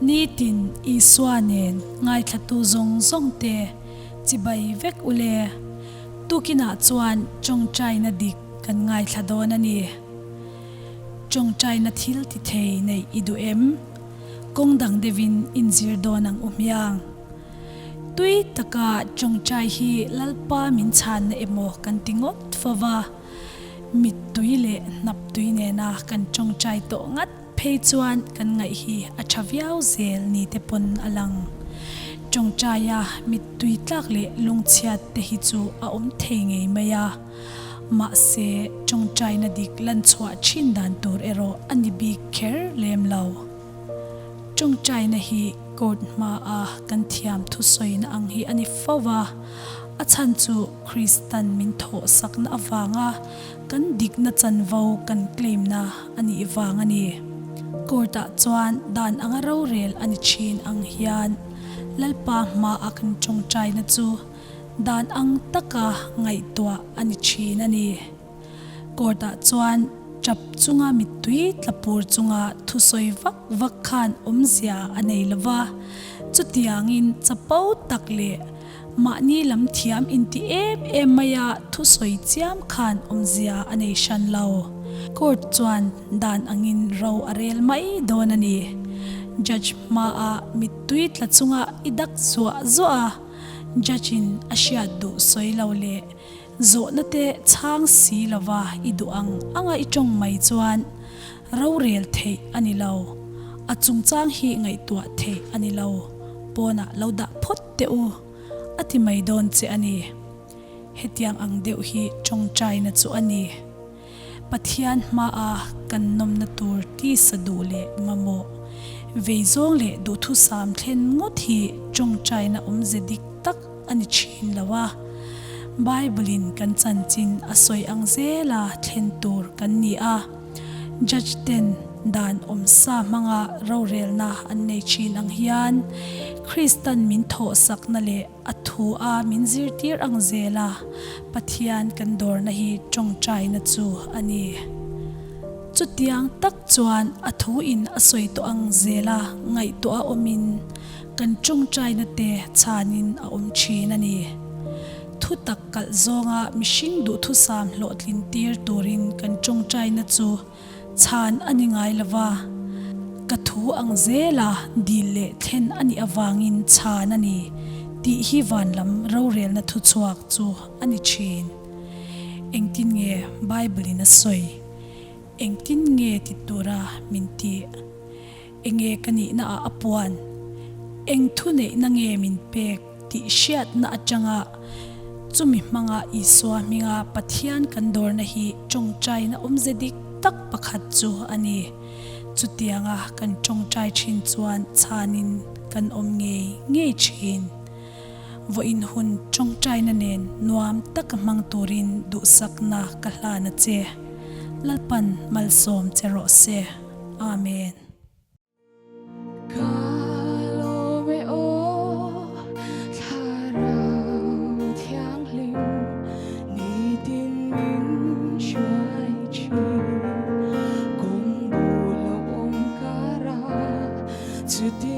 Nitin Isua nen ngaithlatu zawng zawng te chibai vek u le. Tukinah chuan tawngtaina dik kan ngaithla dawn a ni. Tawngtaina thil ti thei neih i duh em? Kawng dang deuhin inzir dawn ang u hmiang. Tui taka tawngtai hi Lalpa min chhanna emaw kan ti ngawt fo va, mittui leh hnaptui nena kan tawngtai tawh ngat phei chuan kan ngaih hi a tha viau zel ni te pawn a lang. Tawngtaia mittui tlak leh lungchhiat te hi chu a awm thei ngei mai a, mahse tawngtaina dik lan chhuah thin dan tur erawh a ni bik kher lem lo. Tawngtaina hi court hmaa kan thiam thusawina ang hi a ni fo va, a chhan chu Kristan min thawhsakna avanga kan dikna chanvo kan claim-na a nih vang a ni. Court-ah chuan dan anga rorel a ni thin ang hian Lalpa hmaa kan tawngtaina chu dan ang taka ngaihtuah a ni thin a ni. Court-ah chuan tap chunga mittui tla pur chunga thusawi vak vak khan awmzia a nei lo va, chutiangin chapo tak leh mahni lam thiam inti em em maia thusawi chiam khan awmzia a nei hran lo. Court chuan dan angin ro a rel mai dawn a ni. Judge hmaah mittui tla chunga i dak zuah zuah a, Judge-in a hriat duh sawi lo leh Zawhna te chhang si lova i duh ang anga i tawng mai chuan rorel theih a ni lo. A chungchang hi ngaihtuah theih a ni lo. Pawnah lo dah phawt teh u, a ti mai dawn che a ni. Hetiang ang deuh hi tawngtaina chu a ni. Pathian hmaa kan nawmna tur tisa duh leh mamawh, veizawng leh duhthusam thlen ngawt hi tawngtaina awmze dik tak a ni thin lo a. Bible-in kan chanchin a sawi ang zela thlen tur kan ni a. Judge ten dan awmsa hmanga rorelna an nei thin ang hian Kristan min thawhsakna leh A thu a min zirtir ang zel a, Pathian kan dawrna hi tawngtaina chu a ni. Chutiang tak chuan a thu in a sawi tawh ang zel a ngaihtuah a awmin kan tawngtaina te chhanin a awm thin a ni. Thu tak kalh zawnga mihring duhthusam hlawhtlin tir turin kan tawngtaina chu Chhan a ni ngai lo va, ka thu ang zela dil leh thlen a nih avangin chhan a ni tih hi van lam rorelna thuchhuak chu a ni thin. Engtin nge Bible-in a sawi? Engtin nge ti tura min tih? Enge ka nihna ah a puan? Eng thuneihna nge min pek tih hriatna atanga chumi hmanga Isua hminga Pathian kan dawrna hi tawngtaina awmze dik tak pakhat chu a ni. Chutianga kan tawngtai thin chuan chhanin kan awm ngei ngei thin. Vawiin hun tawngtaina nen nuam taka hmang turin duhsakna ka hlan a che. Lalpan malsawm che rawh se. Amen. Ka lawm e aw, Thlarau Thianghlim, nitin min hruai thin. Kawng bul a awm kar a, chuti.